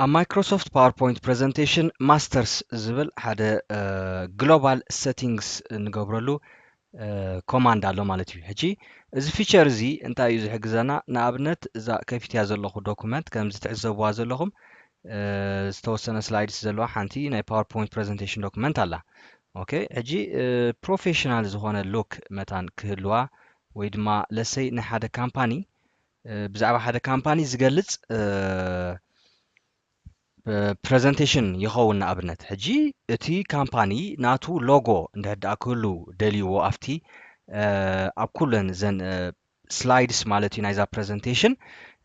ኣብ Microsoft PowerPoint Presentation Masters ዝብል ሓደ ግሎባል ሰቲንግስ እንገብረሉ ኮማንድ ኣሎ ማለት እዩ። ሕጂ እዚ ፊቸር እዚ እንታይ እዩ ዝሕግዘና? ንኣብነት እዛ ከፊትያ ዘለኹ ዶኩመንት ከምዚ ትዕዘብዋ ዘለኹም ዝተወሰነ ስላይድስ ዘለዋ ሓንቲ ናይ ፓወርፖይንት ፕሬዘንቴሽን ዶኩመንት ኣላ። ኦኬ፣ ሕጂ ፕሮፌሽናል ዝኾነ ሉክ መታን ክህልዋ ወይ ድማ ለሰይ ናይ ሓደ ካምፓኒ ብዛዕባ ሓደ ካምፓኒ ዝገልጽ ፕረዘንቴሽን ይኸውን። ንኣብነት ሕጂ እቲ ካምፓኒ ናቱ ሎጎ እንድሕር ደኣ ክህሉ ደልይዎ ኣብቲ ኣብ ኩለን ዘን ስላይድስ ማለት እዩ ናይዛ ፕረዘንቴሽን።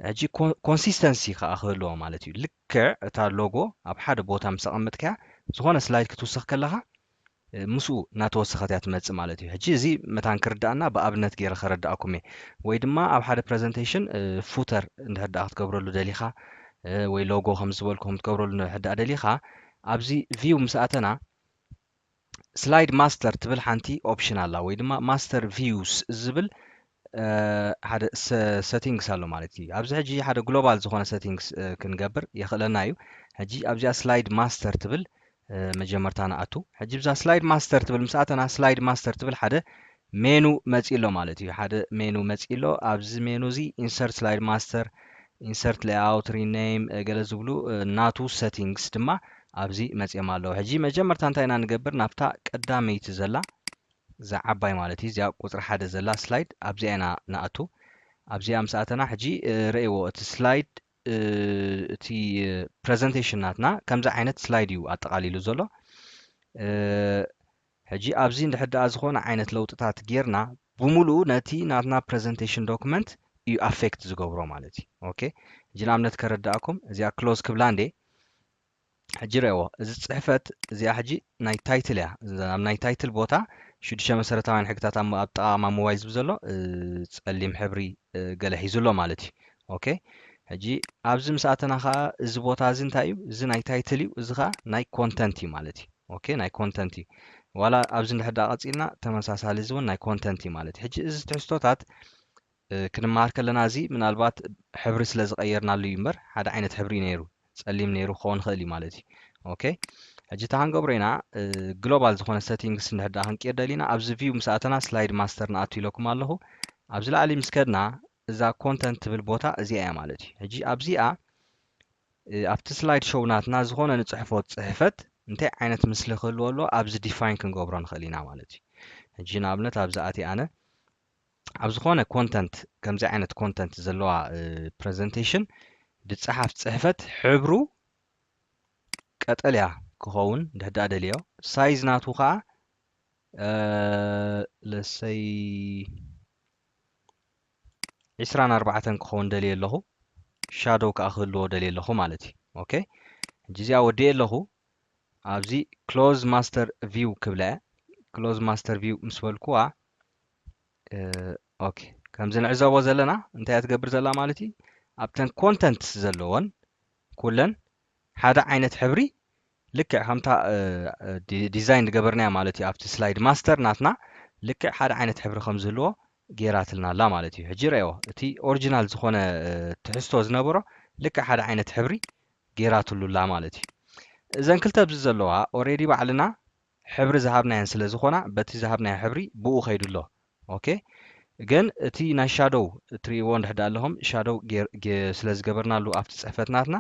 ሕጂ ኮንሲስተንሲ ከዓ ክህልዎ ማለት እዩ። ልክዕ እታ ሎጎ ኣብ ሓደ ቦታ ምስ ኣቐመጥካያ ዝኾነ ስላይድ ክትውስኽ ከለኻ ምስኡ እናተወሰኸት እያ ትመፅእ ማለት እዩ። ሕጂ እዚ መታን ክርዳእና ብኣብነት ገይረ ከረዳእኩም እየ። ወይ ድማ ኣብ ሓደ ፕረዘንቴሽን ፉተር እንድሕር ደኣ ክትገብረሉ ደሊኻ ወይ ሎጎ ከም ዝበልኩ ከም ትገብረሉ እንድሕር ደኣ ደሊኻ ኣብዚ ቪው ምስ ኣተና ስላይድ ማስተር ትብል ሓንቲ ኦፕሽን ኣላ ወይ ድማ ማስተር ቪውስ ዝብል ሓደ ሰቲንግስ ኣሎ ማለት እዩ። ኣብዚ ሕጂ ሓደ ግሎባል ዝኾነ ሰቲንግስ ክንገብር የኽእለና እዩ። ሕጂ ኣብዚኣ ስላይድ ማስተር ትብል መጀመርታ ንኣቱ። ሕጂ ብዛ ስላይድ ማስተር ትብል ምስ ኣተና ስላይድ ማስተር ትብል ሓደ ሜኑ መፂ ኣሎ ማለት እዩ። ሓደ ሜኑ መፂ ኣሎ። ኣብዚ ሜኑ እዚ ኢንሰርት ስላይድ ማስተር፣ ኢንሰርት ሌይኣውት፣ ሪኔም ገለ ዝብሉ ናቱ ሰቲንግስ ድማ ኣብዚ መፂኦም ኣለዉ። ሕጂ መጀመርታ እንታይ ኢና ንገብር? ናብታ ቀዳመይቲ ዘላ እዛ ዓባይ ማለት እዩ፣ እዚኣ ቁፅሪ ሓደ ዘላ ስላይድ ኣብዚኣ ኢና ንኣቱ። ኣብዚኣ ምስ ኣተና ሕጂ ርእይዎ፣ እቲ ስላይድ እቲ ፕረዘንቴሽን ናትና ከምዚ ዓይነት ስላይድ እዩ ኣጠቓሊሉ ዘሎ። ሕጂ ኣብዚ እንድሕር ደኣ ዝኾነ ዓይነት ለውጥታት ጌርና ብምሉኡ ነቲ ናትና ፕረዘንቴሽን ዶክመንት እዩ ኣፌክት ዝገብሮ ማለት እዩ። ኦኬ፣ ሕጂ ንኣብነት ከረዳእኩም፣ እዚኣ ክሎዝ ክብላ እንዴ። ሕጂ ርእይዎ፣ እዚ ፅሕፈት እዚኣ ሕጂ ናይ ታይትል እያ። ኣብ ናይ ታይትል ቦታ ሽዱሽተ መሰረታውያን ሕግታት ኣብ ኣጠቓቕማ ሞባይል ዝብል ዘሎ ፀሊም ሕብሪ ገለ ሒዙ ኣሎ ማለት እዩ። ኦኬ፣ ሕጂ ኣብዚ ምስ ኣተና ከዓ እዚ ቦታ እዚ እንታይ እዩ? እዚ ናይ ታይትል እዩ፣ እዚ ከዓ ናይ ኮንተንት እዩ ማለት እዩ። ኦኬ፣ ናይ ኮንተንት እዩ። ዋላ ኣብዚ እንድሕር ደኣ ቀፂልና ተመሳሳሊ እዚ እውን ናይ ኮንተንት እዩ ማለት እዩ። ሕጂ እዚ ትሕዝቶታት ክንመሃር ከለና እዚ ምናልባት ሕብሪ ስለ ዝቐየርናሉ እዩ እምበር ሓደ ዓይነት ሕብሪ እዩ ነይሩ፣ ፀሊም ነይሩ ክኸውን ይኽእል እዩ ማለት እዩ። ኦኬ፣ ሕጂ እታ ክንገብሮ ኢና ግሎባል ዝኾነ ሰቲንግስ እንድሕር ደኣ ክንቅየር ደሊና ኣብዚ ቪው ምስ ኣተና ስላይድ ማስተር ንኣቱ ኢለኩም ኣለኹ። ኣብዚ ላዕሊ ምስ ከድና እዛ ኮንተንት ትብል ቦታ እዚኣ እያ ማለት እዩ። ሕጂ ኣብዚኣ ኣብቲ ስላይድ ሾው ናትና ዝኾነ ንፅሕፎ ፅሕፈት እንታይ ዓይነት ምስሊ ክህልዎ ኣለዎ ኣብዚ ዲፋይን ክንገብሮ ንኽእል ኢና ማለት እዩ። ሕጂ ንኣብነት ኣብዚ ኣትየ ኣነ ኣብ ዝኾነ ኮንተንት ከምዚ ዓይነት ኮንተንት ዘለዋ ፕረዘንቴሽን ዝፀሓፍ ፅሕፈት ሕብሩ ቀጠልያ ክኸውን እንድሕር ደኣ ደልዮ ሳይዝ ናቱ ከዓ ለሰይ ዒስራን ኣርባዕተን ክኸውን ደልየ ኣለኹ። ሻዶው ከዓ ክህልዎ ደልየ ኣለኹ ማለት እዩ። ኦኬ፣ ሕጂ እዚኣ ወዲኤ ኣለኹ። ኣብዚ ክሎዝ ማስተር ቪው ክብላ እየ። ክሎዝ ማስተር ቪው ምስ በልኩዋ ኦኬ፣ ከምዚ ንዕዘቦ ዘለና እንታይ እያ ትገብር ዘላ ማለት እዩ? ኣብተን ኮንተንትስ ዘለዎን ኩለን ሓደ ዓይነት ሕብሪ ልክዕ ከምታ ዲዛይን ዝገበርናያ ማለት እዩ ኣብቲ ስላይድ ማስተር ናትና ልክዕ ሓደ ዓይነት ሕብሪ ከም ዝህልዎ ገይራትልና ኣላ ማለት እዩ። ሕጂ ረእዎ፣ እቲ ኦሪጂናል ዝኾነ ትሕዝቶ ዝነበሮ ልክዕ ሓደ ዓይነት ሕብሪ ገይራትሉ ኣላ ማለት እዩ። እዘን ክልተ ኣብዚ ዘለዋ ኦሬዲ ባዕልና ሕብሪ ዝሃብናየን ስለ ዝኾና በቲ ዝሃብናዮ ሕብሪ ብኡ ከይዱ ኣሎ። ኦኬ፣ ግን እቲ ናይ ሻዶው እትርእይዎ እንድሕር ደኣ ኣለኹም ሻዶው ስለ ዝገበርናሉ ኣብቲ ፅሕፈት ናትና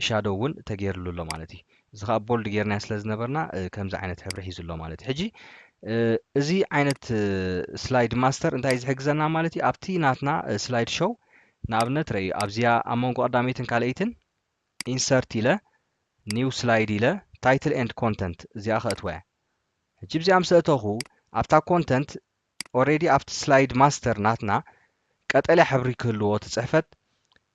ሻዶው እውን ተገይርሉ ኣሎ ማለት እዩ። እዚ ከዓ ቦልድ ጌርናዮ ስለ ዝነበርና ከምዚ ዓይነት ሕብሪ ሒዙ ኣሎ ማለት እዩ። ሕጂ እዚ ዓይነት ስላይድ ማስተር እንታይ እዩ ዝሕግዘና ማለት እዩ? ኣብቲ ናትና ስላይድ ሾው ንኣብነት ረእዩ ኣብዚኣ ኣብ መንጎ ቀዳመይትን ካልኣይትን ኢንሰርት ኢለ ኒው ስላይድ ኢለ ታይትል ኤንድ ኮንተንት እዚኣ ከእትዋ እየ። ሕጂ ብዚኣ ምስ ኣእተኹ ኣብታ ኮንተንት ኦሬዲ ኣብቲ ስላይድ ማስተር ናትና ቀጠልያ ሕብሪ ክህልዎ እቲ ፅሕፈት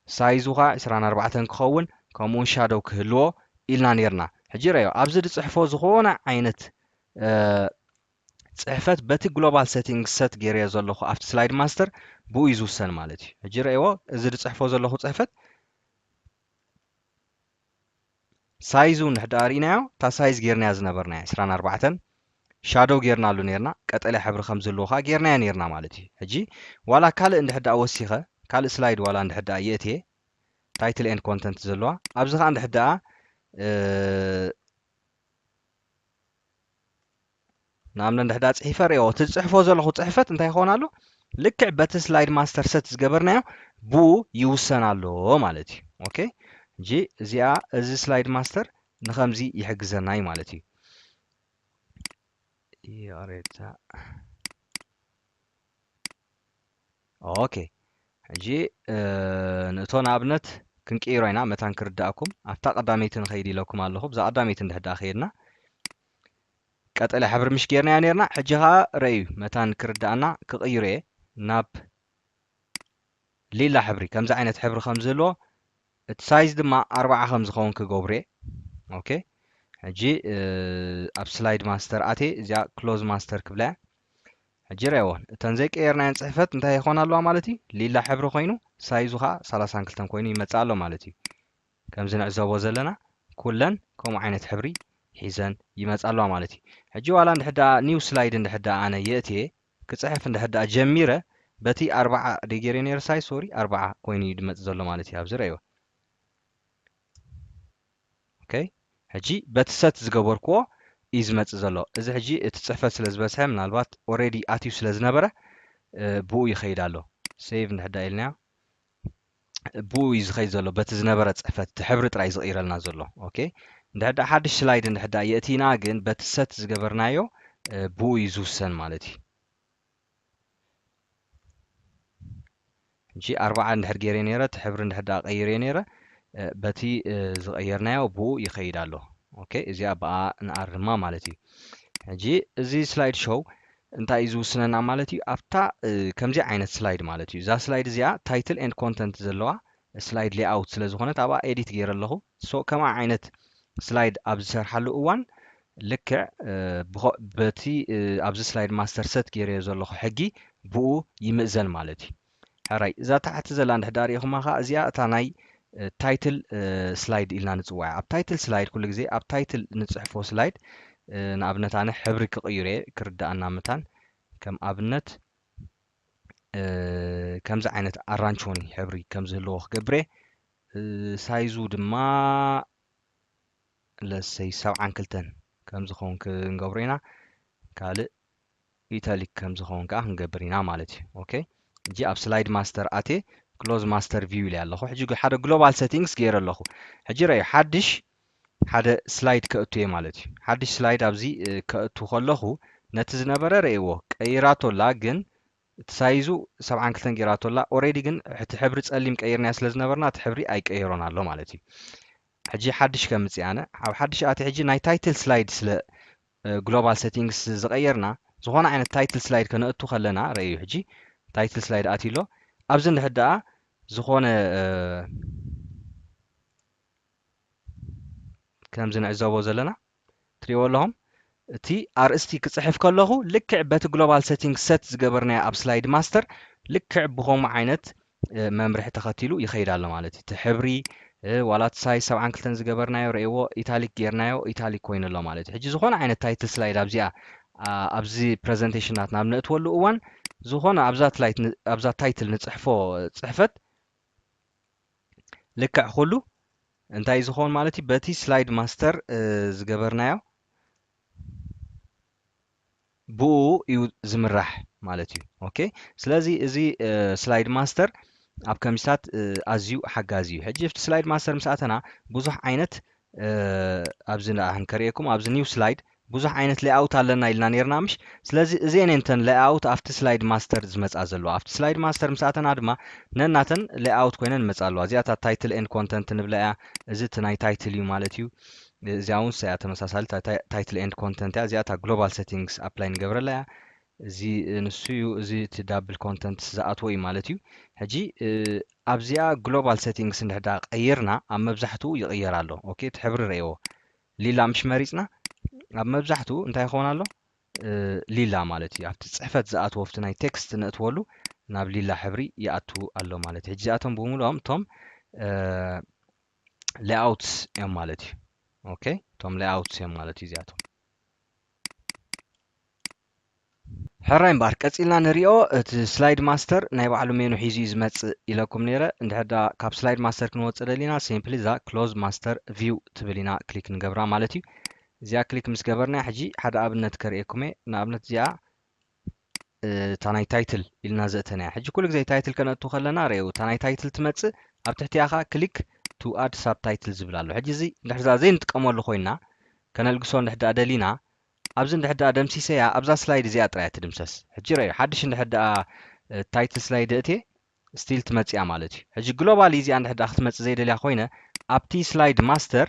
ሳይዙ ከዓ ዕስራን ኣርባዕተን ክኸውን ከምኡ እውን ሻዶው ክህልዎ ኢልና ነይርና። ሕጂ ረዮ ኣብዚ ዝፅሕፎ ዝኾነ ዓይነት ፅሕፈት በቲ ግሎባል ሴቲንግ ሰት ገይረዮ ዘለኹ ኣብቲ ስላይድ ማስተር ብኡ እዩ ዝውሰን ማለት እዩ። ሕጂ ረእዎ እዚ ዝፅሕፎ ዘለኹ ፅሕፈት ሳይዙ እንድሕር ደኣ ርኢናዮ እታ ሳይዝ ጌርናያ ዝነበርናያ ዕስራን ኣርባዕተን ሻዶው ጌርናሉ ኔርና ቀጠልያ ሕብሪ ከም ዘለዎ ከዓ ጌርናያ ኔርና ማለት እዩ። ሕጂ ዋላ ካልእ እንድሕር ደኣ ወሲኸ ካልእ ስላይድ ዋላ እንድሕር ደኣ የእትየ title and content ዘለዋ። ኣብዚ ኸዓ እንድሕር ደኣ ንኣብነት እንድሕር ደኣ ፅሒፈ ርእዮ፣ እቲ ዝፅሕፎ ዘለኹ ፅሕፈት እንታይ ይኸውን ኣሎ? ልክዕ በቲ slide master set ዝገበርናዮ ብኡ ይውሰን ኣሎ ማለት እዩ። ኦኬ፣ ሕጂ እዚኣ፣ እዚ slide master ንኸምዚ ይሕግዘና እዩ ማለት እዩ። ይቕሬታ። ኦኬ፣ ሕጂ ንእቶ ንኣብነት ክንቅይሮ ኢና፣ መታን ክርዳእኩም። ኣብታ ቀዳመይቲ ንኸይድ ኢለኩም ኣለኹ። ብዛ ቀዳመይቲ እንድሕር ደኣ ከይድና፣ ቀጠልያ ሕብሪ ምሽ ጌርናያ ኔርና። ሕጂ ኸዓ ረእዩ፣ መታን ክርዳእና ክቕይሮ እየ ናብ ሊላ ሕብሪ፣ ከምዚ ዓይነት ሕብሪ ከም ዝህልዎ፣ እቲ ሳይዝ ድማ ኣርባዓ ከም ዝኸውን ክገብሮ እየ። ኦኬ፣ ሕጂ ኣብ slide master ኣትየ፣ እዚኣ close master ክብላ እያ። ሕጂ ረእይዎ፣ እተን ዘይቀየርናየን ፅሕፈት እንታይ ይኾና ኣለዋ ማለት እዩ? ሊላ ሕብሪ ኮይኑ፣ ሳይዙ ኸዓ ሰላሳን ክልተን ኮይኑ ይመፅእ ኣሎ ማለት እዩ። ከምዚ ንዕዘቦ ዘለና፣ ኩለን ከምኡ ዓይነት ሕብሪ ሒዘን ይመፃ ኣለዋ ማለት እዩ። ሕጂ ዋላ እንድሕር ደኣ new slide እንድሕር ደኣ ኣነ የእትየ ክፅሕፍ እንድሕር ደኣ ጀሚረ፣ በቲ ኣርባዓ ድዩ ገይረ ነይረ ሳይዝ፣ ሶሪ፣ ኣርባዓ ኮይኑ እዩ ዝመፅእ ዘሎ ማለት እዩ። ኣብዚ ረእይዎ። ኦኬ፣ ሕጂ በቲ set ዝገበርክዎ እዩ ዝመፅእ ዘሎ። እዚ ሕጂ እቲ ፅሕፈት ስለ ዝበዝሐ፣ ምናልባት already ኣትዩ ስለ ዝነበረ፣ እ፣ ብኡ ይኸይድ ኣሎ። ሴቭ እንድሕር ደኣ ኢልናዮ፣ ብኡ እዩ ዝኸይድ ዘሎ፣ በቲ ዝነበረ ፅሕፈት እቲ ሕብሪ ጥራይ ዝቕይረልና ዘሎ። ኦኬ፣ እንድሕር ደኣ ሓድሽ ስላይድ እንድሕር ደኣ የእቲና ግን በቲ set ዝገበርናዮ፣ እ፣ ብኡ እዩ ዝውሰን ማለት እዩ። ሕጂ ኣርባዓ እንድሕር ገይረ ነይረ፣ እቲ ሕብሪ እንድሕር ደኣ ቀይረ ነይረ፣ እ፣ በቲ፣ እ፣ ዝቐየርናዮ ብኡ ይኸይድ ኣሎ። ኦኬ፣ እዚኣ ብኣ ንኣርማ ማለት እዩ። ሕጂ እዚ ስላይድ ሾው እንታይ እዩ ዝውስነና ማለት እዩ? ኣብታ፣ እ፣ ከምዚ ዓይነት ስላይድ ማለት እዩ። እዛ ስላይድ እዚኣ ታይትል ኤንድ ኮንተንት ዘለዋ ስላይድ ሌኣውት ስለ ዝኾነት ኣብኣ ኤዲት ገይረ ኣለኹ። ሶ ከምኣ ዓይነት ስላይድ ኣብ ዝሰርሓሉ እዋን ልክዕ፣ እ፣ ብኸ-፣ በቲ፣ እ፣ ኣብዚ ስላይድ ማስተር ሰት ገይረዮ ዘለኹ ሕጊ ብኡ ይምእዘን ማለት እዩ። ሕራይ፣ እዛ ታሕቲ ዘላ እንድሕር ደኣ ሪኢኹማ ኸዓ እዚኣ እታ ናይ፣ እ፣ ታይትል፣ እ፣ ስላይድ ኢልና ንጽውዓ። ኣብ ታይትል ስላይድ ኩሉ ግዜ ኣብ ታይትል ንጽሕፎ ስላይድ፣ እ፣ ንኣብነት ኣነ ሕብሪ ክቕይሮ እየ ክርድኣና መታን። ከም ኣብነት፣ እ፣ ከምዚ ዓይነት ኣራንቾኒ ሕብሪ ከም ዝህልዎ ክገብር እየ። እ፣ ሳይዙ ድማ ለሰይ ሰብዓን ክልተን ከም ዝኸውን ክንገብሮ ኢና። ካልእ ኢታሊክ ከም ዝኸውን ከዓ ክንገብር ኢና ማለት እዩ። ኦኬ፣ ሕጂ ኣብ ስላይድ ማስተር ኣትየ ክሎዝ ማስተር ቪው ኢለ ኣለኹ። ሕጂ ሓደ ግሎባል ሴቲንግስ ገይረ ኣለኹ። ሕጂ ረኣዩ፣ ሓድሽ ሓደ ስላይድ ከእቱ እየ ማለት እዩ። ሓድሽ ስላይድ ኣብዚ፣ እ፣ ከእቱ ከለኹ ነቲ ዝነበረ ረእይዎ፣ ቀይራቶ ኣላ፣ ግን እቲ ሳይዙ ሰብዓን ክልተን ገይራቶ ኣላ። ኦሬዲ ግን እቲ ሕብሪ ጸሊም ቀይርናዮ ስለ ዝነበርና እቲ ሕብሪ ኣይቀየሮን ኣሎ ማለት እዩ። ሕጂ ሓድሽ ከምጽእ ኣነ፣ ኣብ ሓድሽ ኣትየ። ሕጂ ናይ ታይትል ስላይድ ስለ፣ እ፣ ግሎባል ሴቲንግስ ዝቐየርና፣ ዝኾነ ዓይነት ታይትል ስላይድ ከነእቱ ከለና፣ ረእዩ፣ ሕጂ ታይትል ስላይድ ኣትዩ ኣሎ። ኣብዚ እንድሕር ደኣ ዝኾነ፣ እ፣ ከምዚ ንዕዘቦ ዘለና፣ ትሪእዎ ኣለኹም፣ እቲ ኣርእስቲ ክጽሕፍ ከለኹ ልክዕ በቲ ግሎባል ሴቲንግ ሰት ዝገበርናዮ ኣብ ስላይድ ማስተር ልክዕ ብኸምኡ ዓይነት፣ እ፣ መምርሒ ተኸቲሉ ይኸይድ ኣሎ ማለት እዩ። እቲ ሕብሪ፣ እ፣ ዋላ እቲ ሳይዝ ሰብዓን ክልተን ዝገበርናዮ ረእይዎ፣ ኢታሊክ ጌርናዮ፣ ኢታሊክ ኮይኑ ኣሎ ማለት እዩ። ሕጂ ዝኾነ ዓይነት ታይትል ስላይድ ኣብዚኣ፣ ኣ፣ ኣብዚ ፕረዘንቴሽን ናትና ኣብ ነእትወሉ እዋን ዝኾነ ኣብዛ ትላይት ን-፣ ኣብዛ ታይትል ንጽሕፎ ጽሕፈት ልክዕ ኩሉ እንታይ እዩ ዝኸውን ማለት እዩ? በቲ ስላይድ ማስተር፣ እ፣ ዝገበርናዮ ብኡ እዩ ዝምራሕ ማለት እዩ። ኦኬ፣ ስለዚ እዚ፣ እ፣ ስላይድ ማስተር ኣብ ከሚስታት፣ እ፣ ኣዝዩ ሓጋዚ እዩ። ሕጂ ኣብቲ ስላይድ ማስተር ምስ ኣተና ብዙሕ ዓይነት፣ እ፣ ኣብዚ ንኣ ክንከርእየኩም፣ ኣብዚ ኒው ስላይድ ብዙሕ ዓይነት ሌኣውት ኣለና ኢልና ነይርና ምሽ? ስለዚ እዚኤን እንተን ሌኣውት ኣብቲ ስላይድ ማስተር ዝመጻ ዘለዋ። ኣብቲ ስላይድ ማስተር ምስ ኣተና ድማ ነናተን ሌኣውት ኮይነን ይመጻ ኣለዋ። እዚኣ እታ ታይትል ኤንድ ኮንተንት ንብላ እያ። እዚ እቲ ናይ ታይትል እዩ ማለት እዩ። እዚኣ እውን እያ ተመሳሳሊ፣ ታ-፣ ታ-፣ ታይትል ኤንድ ኮንተንት እያ። እዚኣ እታ ግሎባል ሴቲንግስ ኣፕላይ ንገብረላ እያ። እዚ ንሱ እዩ፣ እዚ እቲ ዳብል ኮንተንት ዝኣትዎ እዩ ማለት እዩ። ሕጂ፣ እ፣ ኣብዚኣ ግሎባል ሴቲንግስ እንድሕር ደኣ ቀይርና ኣብ መብዛሕትኡ ይቕየር ኣሎ። ኦኬ፣ እቲ ሕብሪ ረእይዎ። ሊላ ምሽ መሪጽና፣ ኣብ መብዛሕትኡ እንታይ ይኸውን ኣሎ? እ፣ ሊላ ማለት እዩ። ኣብቲ ጽሕፈት ዝኣትዎ፣ ኣብቲ ናይ ቴክስት ነእትወሉ ናብ ሊላ ሕብሪ ይኣቱ ኣሎ ማለት እዩ። ሕጂ እዚኣቶም ብምሉኦም እቶም፣ እ፣ ሌኣውትስ እዮም ማለት እዩ። ኦኬ፣ እቶም ሌኣውትስ እዮም ማለት እዩ እዚኣቶም። ሕራይ እምበኣር ቀጺልና ንሪኦ። እቲ ስላይድ ማስተር ናይ ባዕሉ ሜኑ ሒዙ እዩ ዝመጽእ ኢለኩም ነይረ። እንድሕር ደኣ ካብ ስላይድ ማስተር ክንወጽእ ደሊና፣ ሲምፕሊ እዛ ክሎዝ ማስተር ቪው ትብል ኢና ክሊክ ንገብራ ማለት እዩ። እዚኣ ክሊክ ምስ ገበርና፣ ሕጂ ሓደ ኣብነት ከርእየኩም እየ። ንኣብነት እዚኣ እታ ናይ ታይትል ኢልና ዘእተናያ። ሕጂ ኩሉ ግዜ ታይትል ከነእቱ ከለና ርእዩ፣ እታ ናይ ታይትል ትመጽእ፣ ኣብ ትሕቲኣ ኸኣ ክሊክ ቱ ኣድ ሳብታይትል ዝብል ኣሎ። ሕጂ እዚ እንድሕር ዘይንጥቀመሉ ኮይና፣ ከነልግሶ እንድሕር ደኣ ደሊና፣ ኣብዚ እንድሕር ደኣ ደምሲሰያ፣ ኣብዛ ስላይድ እዚኣ ጥራይ ትድምሰስ። ሕጂ ርእዩ፣ ሓድሽ እንድሕር ደኣ ታይትል ስላይድ እእትየ፣ ስቲል ትመጽእ እያ ማለት እዩ። ሕጂ ግሎባሊ እዚኣ እንድሕር ደኣ ክትመጽእ ዘይደልያ ኮይነ፣ ኣብቲ ስላይድ ማስተር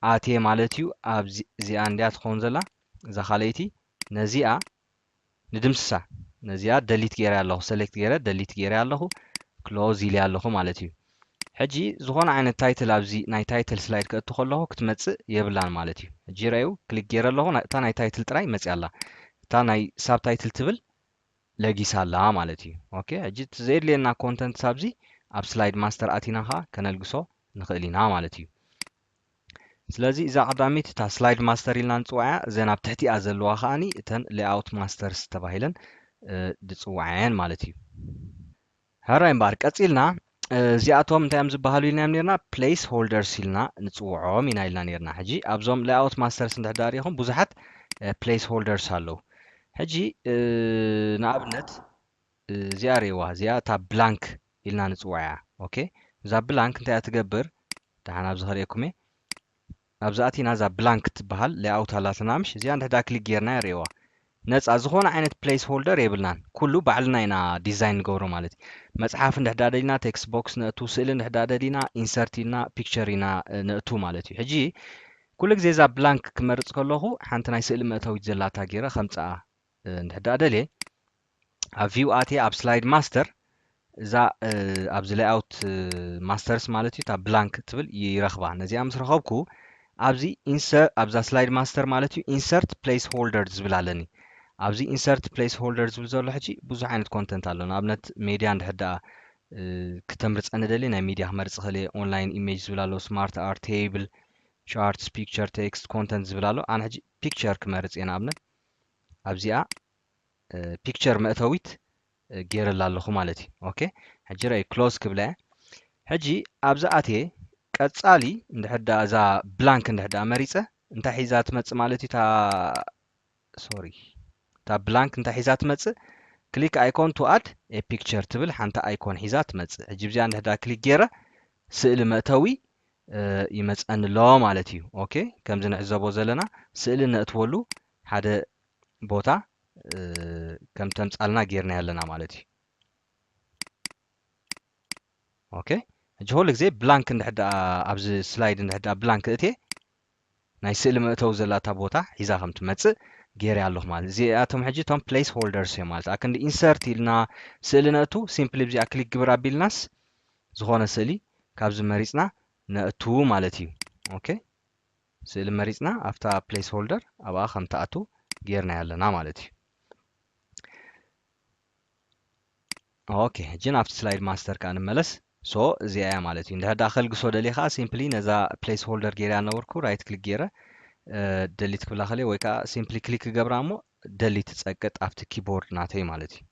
ኣትየ ማለት እዩ። ኣብዚ እዚኣ እንድያ ትኸውን ዘላ፣ እዛ ካልኣይቲ፣ ነዚኣ ንድምስሳ። ነዚኣ ደሊት ገይረ ኣለኹ፣ ሰሌክት ገይረ ደሊት ገይረ ኣለኹ፣ ክሎዝ ኢለ ኣለኹ ማለት እዩ። ሕጂ ዝኾነ ዓይነት ታይትል ኣብዚ ናይ ታይትል ስላይድ ከእቱ ከለኹ ክትመጽእ የብላን ማለት እዩ። ሕጂ ረኣዩ፣ ክሊክ ገይረ ኣለኹ፣ ና-፣ እታ ናይ ታይትል ጥራይ መጽያ ኣላ። እታ ናይ ሳብታይትል ትብል ለጊሳ ኣላ ማለት እዩ። ኦኬ፣ ሕጂ እቲ ዘየድልየና ኮንተንት ሳብዚ ኣብ ስላይድ ማስተር ኣቲና ኸኣ ከነልግሶ ንኽእል ኢና ማለት እዩ። ስለዚ እዛ ቀዳሚት እታ ስላይድ ማስተር ኢልና ንጽውዓያ፣ እዘን ኣብ ትሕቲኣ ዘለዋ ከኣኒ እተን ሌኣውት ማስተርስ ተባሂለን፣ እ፣ ዝጽውዓየን ማለት እዩ። ሕራይ እምበኣር ቀጺልና፣ እ፣ እዚኣቶም እንታይ እዮም ዝበሃሉ ኢልና እዮም ነርና? ፕሌስ ሆልደርስ ኢልና ንጽውዖም ኢና ኢልና ነርና። ሕጂ ኣብዞም ሌኣውት ማስተርስ እንድሕር ደኣ ሪኢኹም ብዙሓት፣ እ፣ ፕሌስ ሆልደርስ ኣለዉ። ሕጂ፣ እ፣ ንኣብነት፣ እ፣ እዚኣ ርእይዋ፣ እዚኣ እታ ብላንክ ኢልና ንጽውዓያ። ኦኬ፣ እዛ ብላንክ እንታይ እያ ትገብር? ደሓን ኣብዚ ከርእየኩም እየ። ኣብዚ ኣቲና እዛ ብላንክ ትበሃል ሌኣውት ኣላትና ምሽ? እዚኣ እንድሕር ደኣ ክሊክ ጌርና ርእይዋ። ነጻ ዝኾነ ዓይነት ፕሌስ ሆልደር የብልናን። ኩሉ ባዕልና ኢና ዲዛይን ንገብሮ ማለት እዩ። መጽሓፍ እንድሕር ደኣ ደሊና ቴክስት ቦክስ ነእቱ፣ ስእሊ እንድሕር ደኣ ደሊና ኢንሰርት ኢልና ፒክቸር ኢና፣ እ፣ ነእቱ ማለት እዩ። ሕጂ ኩሉ ግዜ እዛ ብላንክ ክመርጽ ከለኹ ሓንቲ ናይ ስእሊ መእተዊት ዘላታ ጌረ ከምጽኣ፣ እ፣ እንድሕር ደኣ ደልየ፣ ኣብ ቪው ኣትየ ኣብ ስላይድ ማስተር እዛ፣ እ፣ ኣብዚ ሌኣውት፣ እ፣ ማስተርስ ማለት እዩ፣ እታ ብላንክ ትብል ይረኽባ። ነዚኣ ምስ ረኸብኩ ኣብዚ ኢንሰር-፣ ኣብዛ ስላይድ ማስተር ማለት እዩ ኢንሰርት ፕሌስ ሆልደር ዝብል ኣለኒ። ኣብዚ ኢንሰርት ፕሌስ ሆልደር ዝብል ዘሎ ሕጂ ብዙሕ ዓይነት ኮንተንት ኣሎ። ንኣብነት ሜድያ እንድሕር ደኣ፣ እ፣ ክተምርጸኒ ደሊ ናይ ሚድያ ክመርጽ እኽእል እየ። ኦንላይን ኢሜጅ ዝብል ኣሎ፣ ስማርት ኣርት፣ ቴብል፣ ቻርትስ፣ ፒክቸር፣ ቴክስት፣ ኮንተንት ዝብል ኣሎ። ኣነ ሕጂ ፒክቸር ክመርጽ እየ ንኣብነት። ኣብዚኣ፣ እ፣ ፒክቸር መእተዊት፣ እ፣ ገይረላ ኣለኹ ማለት እዩ። ኦኬ፣ ሕጂ ረኣይ ክሎዝ ክብላ እየ። ሕጂ ኣብዚ ኣትየ ቀጻሊ እንድሕር ደኣ እዛ ብላንክ እንድሕር ደኣ መሪጸ እንታይ ሒዛ ትመጽእ ማለት እዩ? እታ፣ ሶሪ፣ እታ ብላንክ እንታይ ሒዛ ትመጽእ? ክሊክ ኣይኮን ቱ ኣድ ኤ ፒክቸር ትብል ሓንቲ ኣይኮን ሒዛ ትመጽእ። ሕጂ እዚኣ እንድሕር ደኣ ክሊክ ገይረ ስእሊ መእተዊ፣ እ፣ ይመጸኒ ኣሎ ማለት እዩ። ኦኬ፣ ከምዚ ንዕዘቦ ዘለና ስእሊ ነእትወሉ ሓደ ቦታ፣ እ፣ ከም ተምጻልና ጌርናዮ ኣለና ማለት እዩ። ኦኬ፣ ሕጂ ኩሉ ግዜ ብላንክ እንድሕር ደኣ ኣብዚ ስላይድ እንድሕር ደኣ ብላንክ እትየ ናይ ስእሊ መእተዊ ዘላታ ቦታ ሒዛ ከም ትመጽእ ገይረ ኣለኹ ማለት እዩ። እዚኣቶም ሕጂ እቶም ፕሌስ ሆልደርስ እዮም ማለት እዩ። ኣክንዲ ኢንሰርት ኢልና ስእሊ ነእቱ፣ ሲምፕሊ እዚኣ ክሊክ ግብር ኣቢልናስ ዝኾነ ስእሊ ካብዚ መሪጽና ነእቱ ማለት እዩ። ኦኬ፣ ስእሊ መሪጽና ኣብታ ፕሌስ ሆልደር ኣብኣ ከም ትኣቱ ጌርናዮ ኣለና ማለት እዩ። ኦኬ፣ ሕጂ ናብቲ ስላይድ ማስተር ከኣ ንመለስ። ሶ እዚኣ እያ ማለት እዩ። እንድሕር ደኣ ከልግሶ ደልየ ከኣ ሲምፕሊ ነዛ ፕሌስ ሆልደር ገይረ ነበርኩ፣ ራይት ክሊክ ገይረ፣ እ፣ ደሊት ክብላ ከልየ ወይ ከኣ ሲምፕሊ ክሊክ ክገብራ እሞ ደሊት ትጸቅጥ ኣብቲ ኪቦርድ ናተይ ማለት እዩ።